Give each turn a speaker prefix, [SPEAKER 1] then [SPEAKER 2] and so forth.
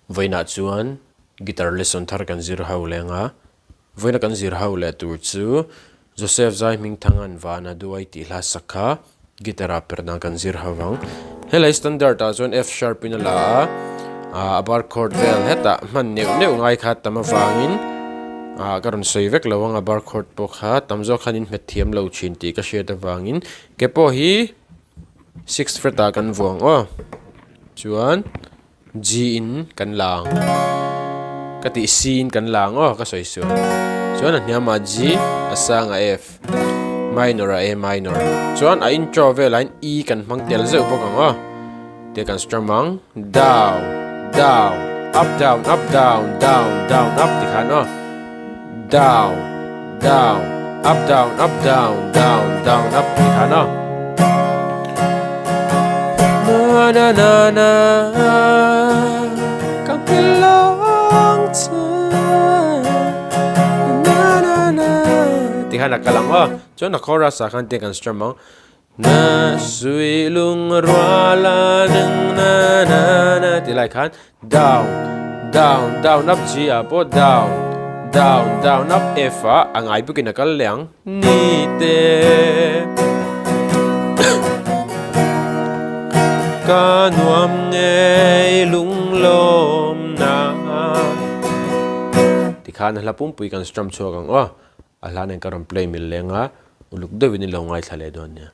[SPEAKER 1] Vawiinah chuan guitar lesson thar kan zir ho leng a, vawiina kan zir ho leh tur chu Joseph Zai Hmingthanga'n Vana Duai tih hla sak kha guitar ah perh dan kan zir ho vang. Helai standard ah chuan F sharp in a la a, a bar chord vel hetah hman neuh neuh ngai kha tam avangin ah ka rawn sawi vek lo ang a bar chord pawh kha tam zawk khan in hmet thiam lo thin tih ka hriat avangin ke pawh hi sixth fret ah kan vuang aw chuan G in kan la ang. Ka tih C in kan la ang aw ka sawi sual. Chuan a hniamah G, a sangah F, minor ah A minor. Chuan a intro velah hian E kan hmang tel zeuh bawk ang aw. Tia kan strum ang down, down, up down, up down, down, down, up ti khan aw. Down, down, up down, up down, down, down, up ti khan aw. Na na na na ka hmel che na na na ti khan a kal ang aw. Chuan a chorus ah khan tiang kan strum ang. Na sui lung ruala nung na na na ti lai khan down down down up G ah pawh down down down up F ah a ngai bawkin a kal leh ang ni te ka nuam ngei lung lawm na tikhan a hla pumpui kan strum chhuak ang aw a hla nen ka rawn play mil leng a uluk deuhin i lo ngaithla leh dawn nia.